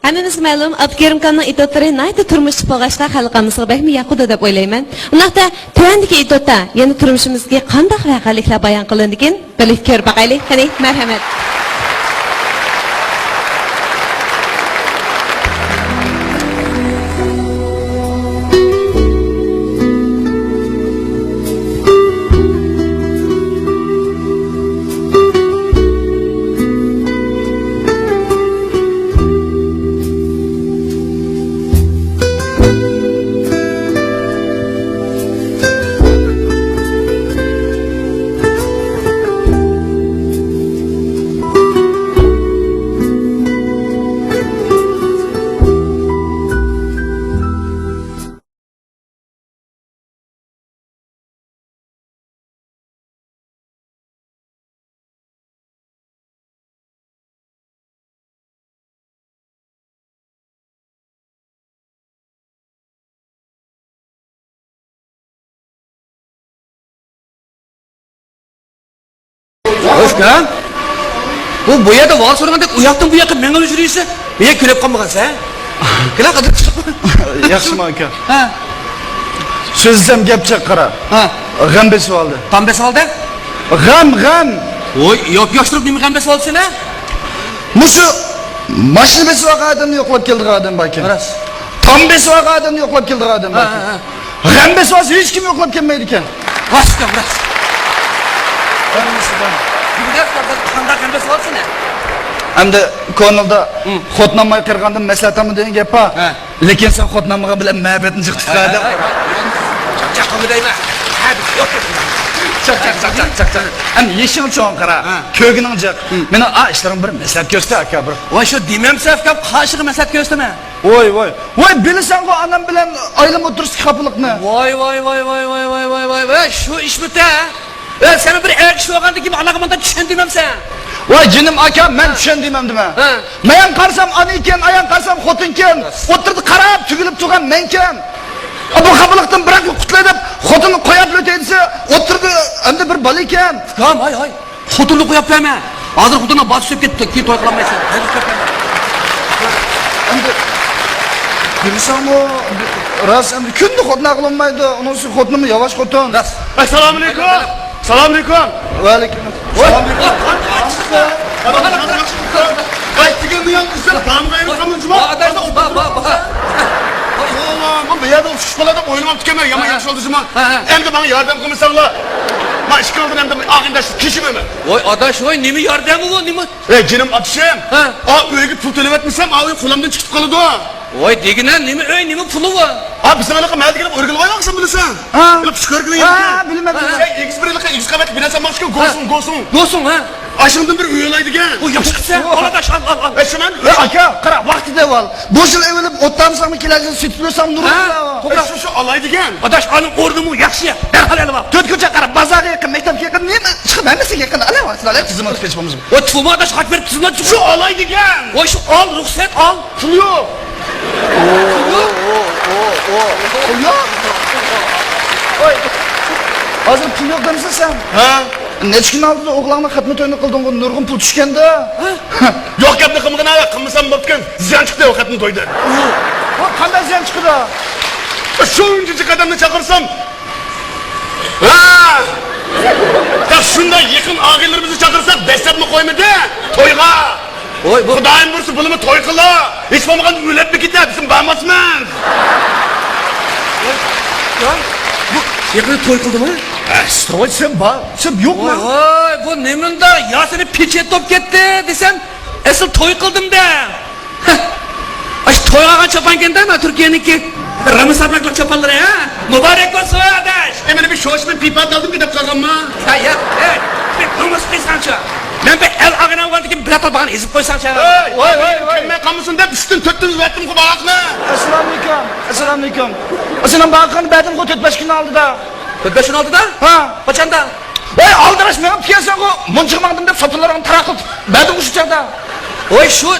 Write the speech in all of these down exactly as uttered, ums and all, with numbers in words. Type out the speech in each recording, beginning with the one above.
ھەممىمىزگە مەلۇم، ئابدۇكېرىم ئاكامنىڭ ئېتوتلىرى ناھايىتى تۇرمۇشلۇق بولغاچقا، خەلق ئاممىسىغا بەكمۇ ياقىدۇ دەپ ئويلايمەن. ئۇنداقتا، تۆۋەندىكى ئېتوتتا يەنە تۇرمۇشىمىزدىكى قانداق ۋەقەلىكلەر بايان قىلىنىدىكىن؟ بىرلىكتە كۆرۈپ باقايلى. قېنى، مەرھەمەت. ئۇكام، بۇ، بۇ يەردە ۋال سورىغاندەك ئۇ ياقتىن بۇ ياققا مېڭىۋېرىپ يۈرىسەن. نېگە كۈلۈپ قالمىغانسەن؟ كۈلە قادىر. ياخشىمۇ ئاكا؟ ھە. سۆزلىسەم گەپ جىق، قارا. ھە. غەم بېسىۋالدى. غەم بېسىۋالدى؟ غەم، غەم. ۋوي، ياپ ياش تۇرۇپ نېمە غەم بېسىۋالدى سېنى؟ مۇشۇ ماشىنا بېسىۋالغان ئادەمنى يوقلاپ كېلىدىغان ئادەم باركەن. راست. تام بېسىۋالغان ئادەمنى يوقلاپ كېلىدىغان ئادەم ھە، باركەن. ھە، ھە. غەم بېسىۋالسا ھېچكىم يوقلاپ كەلمەيدىكەن. راست ئۇكام، راست. قانداق غەم بېسىۋالدى سېنى؟ ئەمدى كونىلدا ھىم. خوتۇن ئالماي قېرىغاندىن مەسلىھەت ئالما دېگەن گەپ بار. ھە. لېكىن سەن خوتۇن ئالمىغان بىلەن مەھەببەتنى جىق تۇتقان ئادەم. چاقچاق قىلما دەيمەن. ھە، يوق. چاقچاق، چاقچاق، چاقچاق. ئەمدى يېشىڭ چوڭ، قارا. ھە. كۆرگىنىڭ جىق. ھىم. مېنىڭ ئا ئىشلىرىم بىر مەسلىھەت كۆرسىتە، ئاكا، بىر. ۋاي، شۇ دېمەمسە ئۇكام، قاشىغا مەسلىھەت كۆرسىتىمەن. ۋاي، ۋاي. ۋاي، بىلىسەنغۇ ئانام بىلەن ئايلىم ئوتتۇرىسىدىكى خاپىلىقنى. ۋاي، ۋاي، ۋاي، شۇ ئىشمىتە؟ ئە، سەن بىر ئەر كىشى بولغاندىن كېيىن ئاناڭغا مۇنداق چۈشەن دېمەمسەن؟ ۋاي جېنىم ئاكا، مەن ھە. چۈشەن دېمەمدىمەن. ھە. مەن قارىسام ئانا ئىكەن، ئايان قارىسام خوتۇن ئىكەن. راست. ئوتتۇرىدا قاراپ تۈگۈلۈپ تۇرغان مەنكەن. ئا، بۇ خاپىلىقتىن بىراق قۇتۇلاي دەپ خوتۇننى قويۇپ ئۆتەي دېسە، ئوتتۇرىدا ئەمدى بىر بالا ئىكەن. ئۇكام، ھاي، ھاي. خوتۇننى قويۇپ بەرمە. ھازىر خوتۇننىڭ بالا چۈشۈپ كېتىپتۇ، كېيىن توي قىلالمايسەن. ھەرگىز قويۇپ بەرمە. ئەمدى بىلسەڭمۇ، راست، ئەمدى كۈندە خوتۇن ئاقلانمايدۇ. ئۇنىڭ ئۈستىگە خوتۇنۇممۇ ياۋاش خوتۇن. راست. ئەسسالامۇئەلەيكۇم. سالامئەلەيكۇم. ۋەئەلەيكۇم. ۋەي، سالامئەلەيكۇم. قايتتىكەن بۇ يان ئىزدەپ بارمىغا ئېرىپ قالمىدىم جۇما. بار، بار، بار، بار. توۋا، مەن بۇ يەردە ئۇچۇش بالا دەپ ئويلىماپتىكەنمەن. يامان ھە. ياخشى بولدى جۇما. ھە، ھە. ئەمدى ماڭا ياردەم قىلمىساڭلار. ما ئىككىڭلار ئەمدى ئاغىنىداش كېچىمەن. ۋاي ئاداش، ۋاي نېمە ياردەمى بۇ، نېمە؟ ئەي جېنىم ئاتىشىم. ھە. ئا ئۆيگە پۇل تۆلەۋەتمىسەم، ئا ئۆي قولۇمدىن چىقىپ قالىدۇ. ۋاي دېگىنە، نېمە ئۆي، نېمە پۇلى بۇ؟ ئا بىزنىڭ ھېلىقى مەھەللىگە ئۆرگىلىۋايۋاقسەن بىلىسەن. ھە. ھېلىقى پۇشكارگىلى ھە، يەنىكى. بىلىمەن، ھە، بىلىمەن. ئەي ئېگىز بىر ھېلىقى ئېگىز قەۋەتلىك بىنا سالماقچىكەن، ھە. گوسۇڭ، گوسۇڭ. گوسۇڭ، ھە. ئاشۇندىن بىر ئۆي ئالاي دېگەن. ئۇ ياخشى قىپسەن. ئال ئاداش، ئال، ئال، ئال. ئەي شۇ مەن. ئەي ئاكا، قارا، ۋاقتى دەۋال. بۇ يىل ئېۋىلىپ ئوتتامساڭمۇ كېلەجىل سېتىپ بېرسەڭ نۇرغۇن. ھە، توغرا. ئەي شۇ، شۇ ئالاي دېگەن. ئاداش، ئانىڭ ئورنىمۇ ياخشى. دەرھال ئېلىۋال. تۆت كوچە قارا، بازارغا يېقىن، مەكتەپكە يېقىن، نېمە ئىشقا ھەممىسىگە يېقىن. ئەلە، سىلەر تىزىملىق كېچىپ بولمىسۇن. ۋاي تۇما ئاداش، خەت بېرىپ تىزىملىق. شۇ ئالاي دېگەن. ۋاي شۇ ئال، رۇخسەت ئال. پۇل يوق. پۇل يوق؟ پۇل يوق. ۋاي. ھازىر پۇل يوق دەمسەن سەن؟ ھە. نەچچە كۈن ئالدىدا ئوغلۇڭنىڭ خەتمە تويىنى قىلدىڭغۇ، نۇرغۇن پۇل چۈشكەندە. ھە؟ يوق گەپنى قىلمىغىن ھە، قىلمىسام بوپتىكەن، زىيان چىقتى ئۇ خەتمە تويدا. ۋاي قانداق زىيان چىقىدۇ؟ شۇنچە جىق ئادەمنى چاقىرسام، ھە! تاق شۇنداق يېقىن ئاغىنىلىرىمىزنى چاقىرساق، دەسسەپمۇ قويمىدى تويغا. ۋاي بۇ. خۇدايىم بۇيرۇسا بۇلىمۇ توي قىلا. ھېچ بولمىغاندا ئۆلۈپمۇ كېتە، بىزمۇ بارماسمىز. يا، بۇ يېقىندا توي قىلدىمۇ؟ ھە، توي سەن بار، سەن يوقمۇ؟ ۋاي، ۋاي، بۇ نېمىنداق؟ يا سېنى پېچەت توپ كەتتى دېسەم، ئەسلى توي قىلدىم دە. ئاشۇ توي ئالغان چاپانكەندە، مانا تۈركىيەنىڭكى رامىز ساپاكلىق چاپانلىرى، ھە؟ مۇبارەك بولسۇن ئاداش. ئەي مانا بىر شوشمىن پىپا دالدىم دەپ قالغانما؟ ھە، يا، ھە. بىر نومۇس قىلساڭچۇ. مەن بىر ئەل ئاغىنەم باركەن، بىر ئاتال باغان ئېزىپ قويساڭچۇ. ھەي، ۋاي، ۋاي، ۋاي. كەلمەي قالمىسۇن دەپ ئۈستىن تۆتتىن ئۇزارتتىمغۇ باغاقنى. ئەسسالامۇئەلەيكۇم. ئەسسالامۇئەلەيكۇم. ئەسلى مەن باغاقنى بەردىمغۇ تۆت بەش كۈن ئالدىدا. تۆت بەش كۈن ئالدىدا؟ ھە. قاچاندا؟ ۋاي ئالدىراش مېڭىپ كەلسەڭغۇ، مۇنچىغا ماڭدىم دەپ ساپىلىرىڭنى تاراق قىلىپ بەردىڭغۇ شۇ چاغدا. ۋاي شۇ،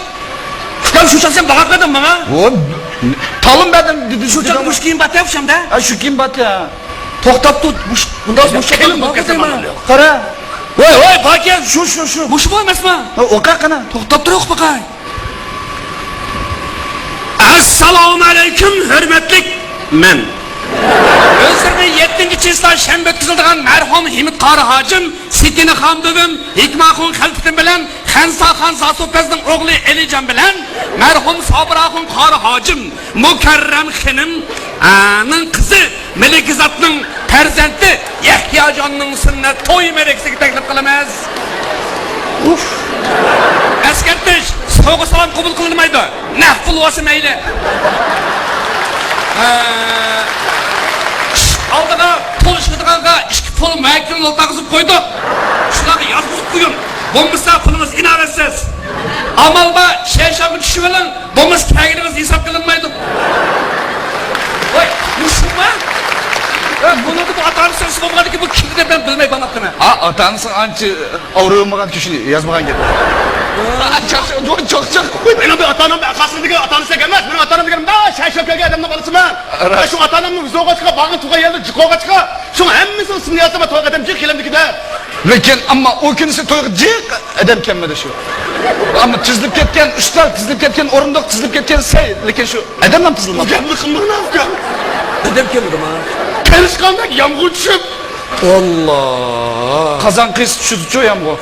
ئۇكام شۇ چاغ سەن باغاق بەردىڭ ماڭا. ۋو، تالون بەردىم دېدى شۇ چاغدا. شۇ چاغدا مۇشۇ كىيىم بار ئوخشامدا. ھە، شۇ كىيىم بار. توختاپ تۇر، مۇش-، بۇنداق مۇشۇ چاغدا باغاق بەردىڭ. قارا. ۋاي، ۋاي، باركەن. شۇ، شۇ، شۇ. مۇشۇمۇ ئەمەسما؟ ھە، ئوقۇ قانا. توختاپ تۇر، ئوقۇپ باقاي. سالامۇئەلەيكۇم، ھۆرمەتلىك مەن. ئۆزلىرىنى يەتتىنچى چىسلا شەنبە ئۆتكۈزۈلىدىغان مەرھۇم ھىمىت قارى ھاجىم، سېكىنەخان بۈۋىم، ھېكمەخۇن خەلپىتىم بىلەن خەنساخان زاسوپەزنىڭ ئوغلى ئېلىجان بىلەن مەرھۇم سابىراخۇن قارى ھاجىم، مۇكەررەم خېنىم، ئە، نىڭ قىزى مەلىكىزادنىڭ پەرزەنتى يەھياجاننىڭ سۈننەت توي مەرىكىسىگە تەكلىپ قىلىمىز. ئۇف. ئەسكەرتىش، سوۋغا سالام قوبۇل قىلىنمايدۇ. نەق پۇل بولسا مەيلى. ھە. ئىشىك ئالدىغا پۇل ئىشلىتىدىغانغا ئىككى پۇل مەكىل نوتا قىزىپ قويدۇق. شۇلارغا يازغۇزۇپ قويۇڭ. بولمىسا پۇلىڭىز ئىناۋەتسىز. ئامال بار، شەيشانغا چۈشۈۋېلىڭ. بولمىسا كەلگىنىڭىز ھېساب قىلىنمايدۇ. ۋاي، مۇشۇما؟ ھە، بۇنىڭدا بۇ ئاتا-ئانىسى بولمىغاندىكىن بۇ كىم دەپ مەن بىلمەي بارماپتىمەن. ھە، ئاتا-ئانىسى ئانچە ئاغرىۋالمىغان كىشىنى يازمىغان گەپ. چاقچاق، چاقچاق. مېنىڭ بۇ ئاتا-ئانام ئەقاسىمدىكى ئاتا-ئانىسى ئەمەس، مېنىڭ ئاتا-ئانام دېگىنىم دا، شەيشان كەلگەن ئادەمنىڭ بالىسىمەن. راست. شۇ ئاتا-ئانامنىڭ يۈزى ئوغاچقا، بارغان تۇغقان يەردە جىق ئوغاچقا، شۇڭا ھەممىسىنىڭ ئىسمىنى يازسام، تويغا ئادەم جىق كېلەمدىكىدە. لېكىن ئەمما ئۇ كۈنىسى تويغا جىق ئادەم كەلمىدى شۇ. ئەمما تىزىلىپ كەتكەن ئۈستەل، تىزىلىپ كەتكەن ئورۇندۇق، تىزىلىپ كەتكەن سەي، لېكىن شۇ ئادەملا تىزىلمىدى. گەپنى قىلمىغىن ئاكا. ئادەم كەلمىدىما؟ قېرىشقاندەك يامغۇر چۈشۈپ. ئاللا. قازان قىيسا چۈشىدىچۇ يامغۇر.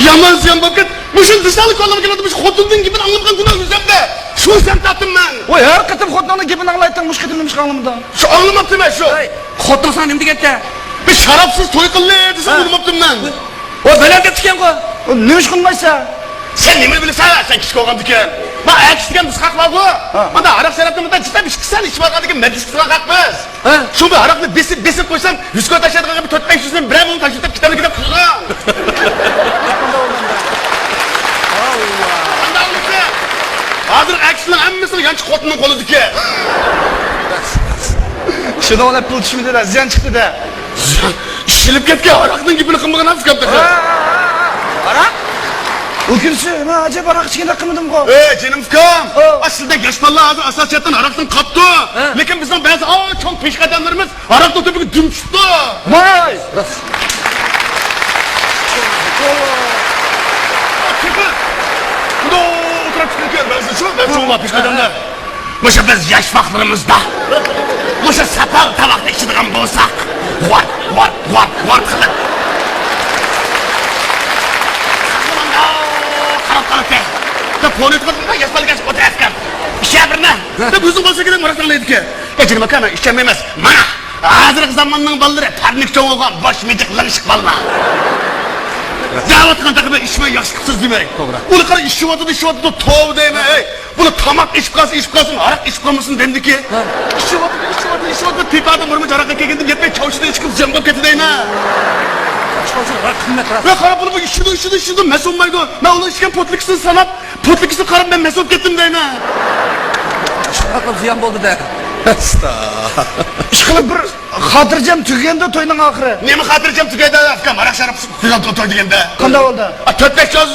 يامان زىيان بولۇپ كەت. مۇشۇ دىسالىك ئالىمغا كېلىۋاتىدۇ، مۇشۇ خوتۇننىڭ گېپىنى ئاڭلىمىغان گۇناھ ئۆزۈمدە. شۇ سەن تارتتىم مەن. ۋاي، ھەر قېتىم خوتۇنۇڭنىڭ گېپىنى ئاڭلايتتىڭ، مۇشۇ قېتىم نېمىشقا ئاڭلىمىدىڭ؟ شۇ ئاڭلىماپتىمەن شۇ. ۋاي، خوتۇن ساڭا نېمە دېگەنتە؟ بىز شارابسىز توي قىلدى دېسەم، ھە، ئۇنىماپتىمەن. ئۇ بىلەن دەپتىكەنغۇ. ئۇ نېمە ئىش قىلمايسەن؟ سەن نېمە بىلىسەن؟ سەن كىچىك بولغاندىكىن. ما ئەكىس دېگەن بىز خەق بارغۇ. ھە. مانا ھاراق شەرەپنى مۇنداق جىتاب ئىچكۈسەن ئىچىپ ئالغاندىكىن مەجلىس قىلغان خەق بىز. ھە. شۇ بىر ھاراقنى بېسىپ، بېسىپ قويسام، يۈز كوي تاشلايدىغان بىر تۆت بەش يۈزنى بىرەر مىڭ تاشلاپ كېتەمدىكىن دەپ قىلغان. قانداق بولىسەن؟ ھازىر ئەكسىنىڭ ھەممىسىنىڭ يانچۇق خوتۇننىڭ قولىدىكى. شۇنىڭ بىلەن پۇل چۈشمىدى-دە، زىيان چىقتى-دە. ئىشلىنىپ كەتكەن ھاراقنىڭ گېپىنى قىلمىغىن ئاكام تېخى. ھاراق؟ ئۇ كۈنسى مەن ئەجەب ھاراق ئىچكەندەك قىلمىدىمغۇ؟ ئەي جېنىم ئۇكام، ئا سىزدەك ياش بالىلار ھازىر ئاساسىي جەھەتتىن ھاراقتىن قاپتۇ. ھە. لېكىن بىزنىڭ بەزى ئاۋۇ چوڭ پېشقەدەملىرىمىز ھاراقنىڭ تۈپىگە دۈم چۈشۈپتۇ. ۋاي! راست. تېخى مۇنداق ئولتۇرۇپ كېتىدىكەن بەزىدە شۇ، بەزى چوڭلار پېشقەدەملەر. مۇشۇ بىز ياش ۋاقىتلىرىمىزدا مۇشۇ ساپال تاماقنى ئىچىدىغان بولساق، ۋارت، ۋارت، ۋارت، ۋارت قىلىپ. قاراپ قالاتتى. دەپ پونى تۇتۇپ، ياش بالا كەچ ئولتۇرۇۋاتقان. ئىچە بىرنى. دەپ ئۆزىنىڭ بولسا كېلىپ مۇرات ئاڭلايدىكەن. يا جېنىم ئاكا، مەن ئىچەلمەيمەن. مانا، ھازىرقى زاماننىڭ بالىلىرى پارنىك چوڭ بولغان، بوش مىجىق لىڭشىق بالىلار. دەۋاتقان تېخى بىر ئىچمەي ياخشى قىپسىز دېمەي. توغرا. ئۇلار قارا ئىچىۋاتىدۇ، ئىچىۋاتىدۇ، توۋا دەيمەن، ئەي. بۇنى تاماق ئىچىپ قالسا ئىچىپ قالسۇن، ھاراق ئىچىپ قالمىسۇن دەمدىكى. ھە. ئىچىۋاتىدۇ، ئىچىۋاتىدۇ، ئىچىۋاتىدۇ، پىپادا بىر مۇنچە ھاراق ئىكەنگە دەپ يەتمەي چاۋشىدىن ئىچكۈزۈپ زىيان بولۇپ كېتىدۇ دەيمەن. ھە، قارا، بۇنى بۇ ئىچىدۇ، ئىچىدۇ، ئىچىدۇ، مەس بولمايدۇ. مەن ئۇنىڭ ئىچكەن پوتلىكىسىنى ساناپ، پوتلىكىسىغا قاراپ مەن مەس بولۇپ كەتتىم دەيمەن. شۇنداقلا زىيان بولدى-دە. ئىشقىلىپ بىر خاتىرجەم تۈگىگەندۇ توينىڭ ئاخىرى. نېمە خاتىرجەم تۈگەيدۇ ئاكام، ھاراق شاراب توي دېگەندە. قانداق بولدى؟ ئا، تۆت بەش چاز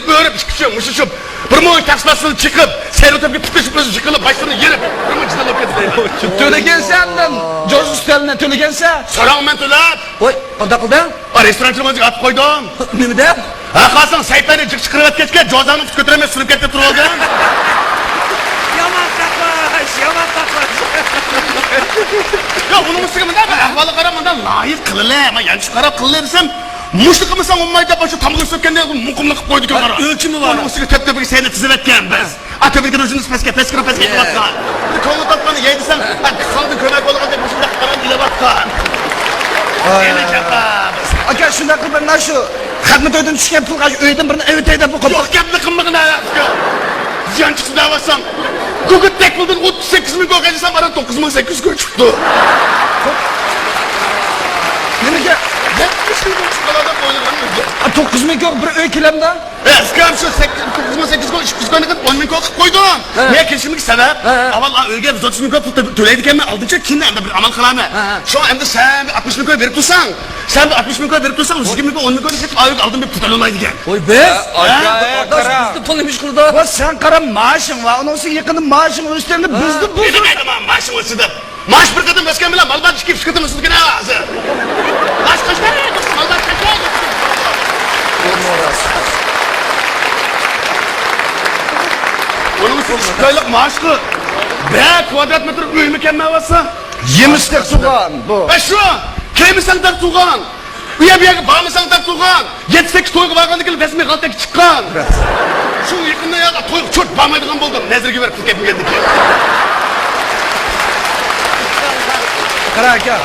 ئۆرۈپ، ئىككى ئۈچى مۇشۇشۇپ، بىر مۇ تەخسىپاتسىز چىقىپ، سەيلىتەپكە پۈتۈشۈپ، ئۆزى چىقىلىپ، باشلىرىنى يېرىپ، بىر مۇ جىدال بولۇپ كەتتى. تۆلىگەنسەن ئاندىن، جوز ئۈستەلنى تۆلىگەنسەن. سوراڭ مەن تۆلەپ. ۋاي، قانداق قىلدىڭ؟ ئا، رېستورانچىنىڭ ئۆزىگە ئاتىپ قويدۇم. نېمە دەپ؟ ھە، قارىساڭ سەيپەنى جىق چىقىرىۋەتكەچكە، جوزاڭنى پۇت كۆتۈرەلمەي سۈرۈپ كەتتى تۇرۇۋالدىم. يامان تاقلاش، يامان تاقلاش. يا، ئۇنىڭ ئۈستىگە مۇنداق بىر ئەھۋالغا قاراپ، مۇنداق لايىق قىلىلە، مانا يانچۇق قاراپ قىلىلە دېسەم، مۇشۇنى قىلمىساڭ بولمايدۇ دەپ، شۇ تامغا سۆككەندە مۇقىملىق قىلىپ قويدىكەن، قارا. ئۆلچىمى بار. ئۇنىڭ ئۈستىگە تۆپ-تۆپىگە سەينى تىزىۋەتكەن بىز. ئا، تۆپىدىكى روژنىسى پەسكە، پەسكىرىڭ پەسكە ئېلىۋاتقان. بىر كوڭۇل تاپقان يەي دېسەم، ئا، كالدىن كۆمەك بولغاندەك مۇشۇنداق قاراپ ئېلىۋاتقان. ئاكا، شۇنداق قىلىپ مەن شۇ خەتنە تويدىن چۈشكەن پۇلغا ئۆيدىن بىرنى ئەۋېتەي دەپ قوپتۇم. يوق گەپنى قىلمىغىن ھە، ئاكا. زىيان چىقسا دەۋاتسام. گۈگۈت تەكپىلدىن ئوتتۇز سەككىز مىڭ كوي قاچىسام، ئاران توققۇز مىڭ سەككىز يۈز كوي چىقىپتۇ. نېمىگە؟ يەتمىش مىڭ كوي چىقىپ قالار دەپ ئويلىغانمىدىم. ئا، توققۇز مىڭ كوي بىر ئۆي كېلەمدۇ؟ ئە، ئۇكام، شۇ سەككىز، توققۇز مىڭ سەككىز يۈز كوي، ئىككى يۈز كوينى قىلىپ، ئون مىڭ كوي قىلىپ قويدۇم. ھە. مېنىڭ كېلىشىمدىكى سەۋەب، ھە، ھە، ئاۋۋال ئا ئۆيگە بىز ئوتتۇز مىڭ كوي پۇل تۆ-، تۆلەيدىكەنمەن، ئالدىنچە كېيىن ئەمدى بىر ئامال قىلارمەن. ھە، ھە. شۇڭا ئەمدى سەن بىر ئاتمىش مىڭ كوي بېرىپ تۇرساڭ، سەن بىر ئاتمىش مىڭ كوي بېرىپ تۇرساڭ، يۈز يىگىرمە مىڭ كوي، ئون مىڭ كوي دەپ ئا ئۆيگە ئالدىن بېرىپ تۇتۇپ ئالمايدىكەن. ۋاي، بىز؟ ھە، ھە، ئاكا، ھە، قاراش، قارا. بىزنى پۇلنى ئىش قىلىدۇ. ۋا سەن قارا، مائاشىڭ ۋە ئۇنىڭ ئۈستىگە يېقىندا مائاشىڭ ئۆستى، ئەمدى ھە. بىزنى بۇزدى. نېمە دەيدۇ مائاشىڭ ئۆستى دەپ؟ مائاش بىر قېتىم ئۆسكەن بىلەن مال بار ئىككى ئۈچ قېتىم ئۆسىدىكەن ھازىر. مائاش قاچتى؟ مال بار قاچتى؟ ئۇنىڭ ئىككى ئايلىق مائاشقا بىرەر كۋادرات مېتىر ئۆيمۇ كەلمەيۋاتسا. يېمىشتەك تۇغان بۇ. ئە، شۇ. كەلمىسەڭ تەك تۇغان. ئۇ يەر بۇ يەرگە بارمىساڭ تەك تۇغان. يەتتە سەككىز تويغا بارغاندىن كېيىن رەسمىي غالتەككە چىققان. شۇ يېقىندا يا تويغا چۆچۈرە بارمايدىغان بولدۇم، نەزىرگە بېرىپ پۇل كەتمىگەندىن كېيىن. قارا ئاكا،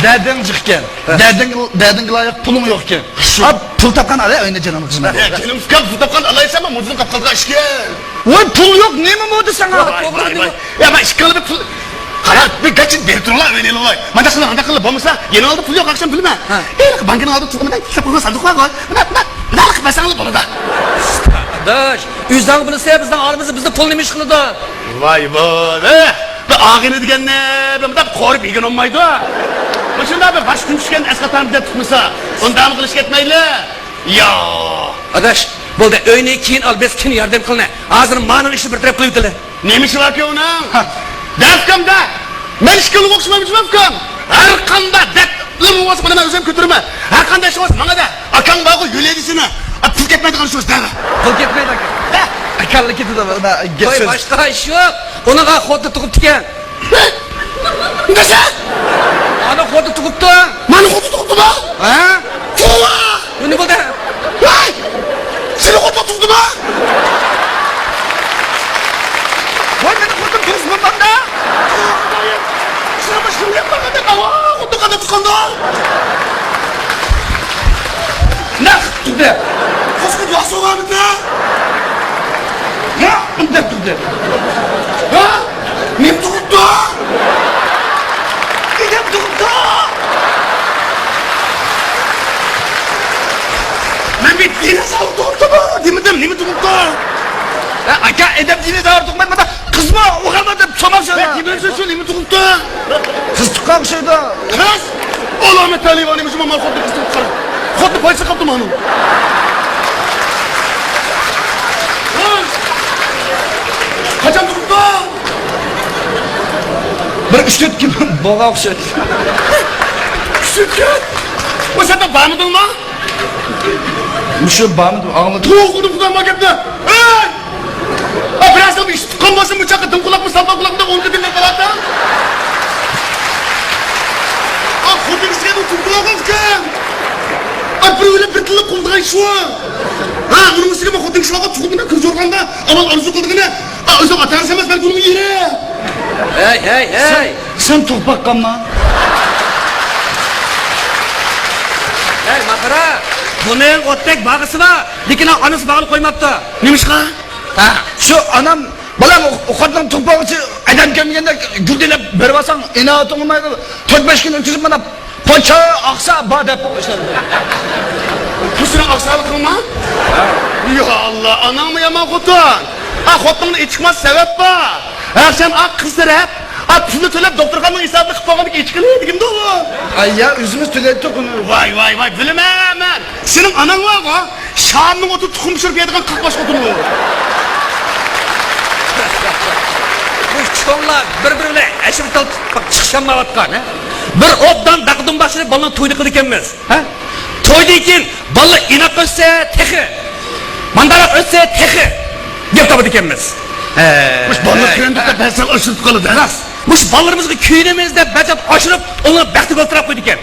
دەردىڭ جىق ئىكەن. دەردىڭ، دەردىڭگە لايىق پۇلۇڭ يوق ئىكەن. شۇ. ئا، پۇل تاپقان ئالاي ئۆينى جېنىمنى قىزىمەن. يا، جېنىم ئۇكام، پۇل تاپقان ئالايسەنمۇ، مۇزدىن قاپقالغان ئىكەن. ۋاي، پۇل يوق، نېمە بولدى ساڭا؟ ۋاي، ۋاي، ۋاي. يا، مەن ئىككى ئالا بىر پۇل. قارا، بىر گاچىت بېرىپ تۇرۇڭلار، ئۆينى ئېلىۋالاي. مانداق قىلىڭ، ئانداق قىلىڭ، بولمىسا يەنە ئالدى پۇل يوق، ئاخشام بىلىمەن. ھە. ئېي، بانكىنىڭ ئالدىدا تۇرغىنىمەن، ئىشلەپ قويغان ساندۇق بار. مانا، مانا، مانا قىلىپ بەرسەڭلار بولىدۇ. ئاداش، ئۆزۈڭ بىلسە بىزنىڭ ئارىمىزدا بىزنى پۇل نېمە ئىش قىلىدۇ؟ ۋاي، ۋاي، ئە، بىر ئاغىنە دېگەننى بىر مۇنداق قورۇپ يېگەن بولمايدۇ. مۇشۇنداق بىر باش كۈن چۈشكەن ئەسقاتارمىز دەپ تۇتمىسا، ئۇنداقمۇ قىلىش كەتمەيلى. يا. ئاداش، بولدى، ئۆينى كېيىن ئال، بىز كېيىن ياردەم قىلىنە. ھازىر مانىڭ ئىشىنى بىر تەرەپ قىلىۋېتىلى. نېمە ئىشى باركەن ئۇنىڭ؟ دەپ ئۇكام دە. مەن ئىككىڭلارغا ئوخشىمايمىز ئۇكام. ھەر قانداق دەردىڭ بولسا مانا مەن ئۆزۈم كۆتۈرىمەن. ھەر قانداق ئىشىڭ بولسا ماڭا دە. ئاكاڭ بارغۇ يۆلەيدۇ سېنى. ئا، پۇل كەتمەيدىغان ئىش بولسا دەۋە. پۇل كەتمەيدۇ ئاكا. دە. ئاكاڭلىكى دېدى. ۋاي، باشقا ئىش يوق. ئۇنىڭغا خوتۇن تۇغۇپتىكەن. نېمە؟ ئانا خوتۇن تۇغۇپتۇ. مانا خوتۇن تۇغۇپتۇما؟ ھە؟ توۋا! بۇ نېمە بولدى؟ ۋاي! سېنى خوتۇن تۇغدىما؟ ۋاي، مېنىڭ خوتۇن تۇغۇپ بولمامدا؟ سېنى باشقا يەپ بارغاندا، ئاۋا، خوتۇن قانداق تۇغقاندا؟ نەق تۇغدى. قوشقا ياق سوغامىدى؟ نەق ئۇنداق تۇغدى. ھە؟ نېمە تۇغۇپتۇ؟ ئادەم تۇغۇپتۇ. مەن بىر دىنوزاۋر تۇغۇپتۇ دېمىدىم، نېمە تۇغۇپتۇ؟ ھە، ئاكا، ئادەم دىنوزاۋر تۇغمايدۇ، مانا قىزمۇ ئوخشايدۇ دەپ سورىمامسەن. ھە، دېمەمسەن شۇ، نېمە تۇغۇپتۇ؟ قىز تۇغقان ئوخشايدۇ. قىز؟ ئالامەت تەلىيىۋا، نېمە شۇ مال خوتۇن قىز تۇغۇپ قارا. خوتۇن پايدىسى قاپتۇ مانا. قاچان تۇغۇپتۇ؟ بىر ئۈچ تۆت كۈن بولغان ئوخشايدۇ. ئۈچ تۆت كۈن؟ ئۇ سەندە بارمىدىڭما؟ مۇشۇ بارمىدىم، ئاڭلىدىم. توغرىدىم خۇدام بار گەپنى. ھەي! ئا، بىرەرسىڭ ئىش تۇتقان بولسا، مۇچاققا دىڭ قۇلاقمۇ، ساپا قۇلاقمۇ دەپ ئون قېتىم دەپ قالاتتىڭ. ئا، خوتۇن كىشىگە بۇ تۇرۇپ تۇرغان ئىكەن. ئا، بىر ئۆيلەپ بىر تىللىق قىلىدىغان ئىش بۇ. ھە، ئۇنىڭ ئۈستىگە مەن خوتۇن كىشىلەرگە تۇغۇت بىلەن كۆز يورغاندا، ئاۋۋال ئارزۇ قىلىدىغىنى، ئا، ئۆزۈڭ ئاتا-ئانىسى ئەمەس، بەلكى ئۇنىڭ ئېرى. ھەي، ھەي، ھەي! سەن تۇغۇپ باققانما؟ ھەي، ماقارا! بۇنىڭ ئوتتەك باغىسى بار، لېكىن ئانىسى باغلىق قويماپتۇ. نېمىشقا؟ ھە، شۇ ئانام، بالام، ئۇ، ئۇ خوتۇنۇڭ تۇغۇپ باققۇچە ئادەم كەلمىگەندە گۈلدىلەپ بېرىۋالساڭ، ئىناۋىتىڭ بولمايدۇ. تۆت-بەش كۈن ئۆتكۈزۈپ مانا پوچا ئاقسا بار دەپ باشلىدى. بۇ سېنىڭ ئاقسالىقىڭمۇ؟ يا ئاللا، ئاناڭمۇ يامان خوتۇن. ئا، خوتۇنۇڭدا ئېچىقماس سەۋەب بار. ھەرچەن ئاق قىز تەرەپ، ئا، پۇلنى تۆلەپ دوختۇرخانىنىڭ ھېسابىنى قىلىپ قويغاندىكىن ئېچىقىلى دېگىندۇ. ئاي يا، ئۆزىمىز تۆلەيتتۇق ئۇنى. ۋاي، ۋاي، ۋاي، بىلىمەن مەن. سېنىڭ ئاناڭ بارغۇ، شامنىڭ ئوتىدا تۇخۇم پىشۇرۇپ يەيدىغان قاقباش خوتۇنۇڭ. بۇ چوڭلار بىر-بىرى بىلەن ئەشىرە تال چىقىشالمايۋاتقان، ھە؟ بىر ئوبدان داقا-دۇمباق چېلىپ بالىنىڭ تويىنى قىلىدىكەنمىز، ھە؟ تويدىن كېيىن بالىلار ئىناق ئۆتسە تېخى، مانداراق ئۆتسە تېخى دەپ تاپىدىكەنمىز. ھە. مۇشۇ بالىلار كۆيۈندى دەپ بەزىلەر ئاشۇرۇپ قالىدۇ، ھە؟ راست. مۇشۇ بالىلىرىمىزغا كۆيۈنىمىز دەپ بەزەپ ئاشۇرۇپ، ئۇلارنى بەختىگە ئولتۇراپ قويىدىكەن.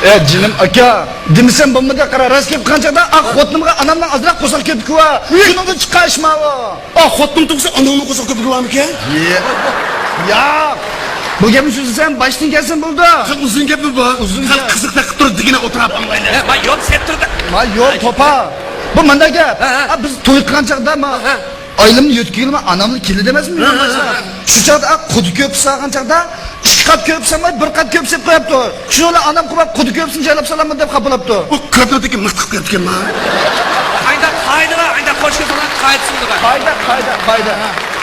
ئە، جېنىم ئاكا، دېمىسەم بولمىدى، قارا، راست گەپ قىلغان چاغدا، ئاق خوتۇنۇمغا ئانامنىڭ ئازراق قورساق كۆپۈكى بار. شۇنىڭدىن چىققان ئىش ماۋۇ. ئاق خوتۇن تۇغسا ئاناڭنىڭ قورساق كۆپۈكى بارمىكەن؟ يە. ياق. بۇ گەپنى سۆزلىسەم باشتىن كەلسۇن بولدى. خېلى ئۇزۇن گەپمۇ بار. ئۇزۇن خېلى گەپ. قىزىق تەقىپ تۇرۇپ دېگىنە ئولتۇراپ ئاڭلايلى. ھە، ما يول سەتتىردە. ما يول توپا. بۇ مۇنداق گەپ. ھە، ھە. ھە، بىز توي قىلغان چاغدا ما. ھە. ئايلىمنى يۆتكىگىلى ئانامنى كېلىدۇ ئەمەسمۇ؟ ھە، ھە، ھە. شۇ چاغدا قۇدۇق كۆپۈپ سالغان چاغدا ئىككى قات كۆپۈپ سالماي بىر قات كۆپۈپ سېلىپ قويۇپتۇ. شۇنىڭ بىلەن ئانام قوپۇپ قۇدۇق كۆپۈسىنى جايلاپ سالامەن دەپ خاپىلاپتۇ. ئۇ كۆپنىڭدىكى مىختىق قىلىپتىكەن ما. قانداق قائىدە بار، قانداق قوشۇپ سالغان قائىدىسى بار. قائىدە، قائىدە، قائىدە.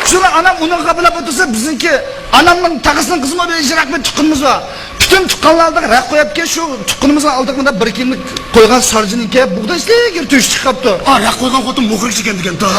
شۇنىڭ ئانام ئۇنىڭغا خاپىلاپ ئولتۇرسا بىزنىڭكى ئانامنىڭ تاغىسىنىڭ قىزىمۇ بىر يىراق بىر تۇغقىنىمىز بار. پۈتۈن تۇغقانلار ئالدىغا رەق قويۇپتىكەن، شۇ تۇغقىنىمىزنىڭ ئالدىغا مۇنداق بىر كىيىملىك قويغان سارجىنىڭكى بۇغداي ئىشلىگىرى تۆشۈپ چىقىپتۇ. ئا، رەق قويغان خوتۇن مۇخرىج ئىكەن دېگەنتۇ.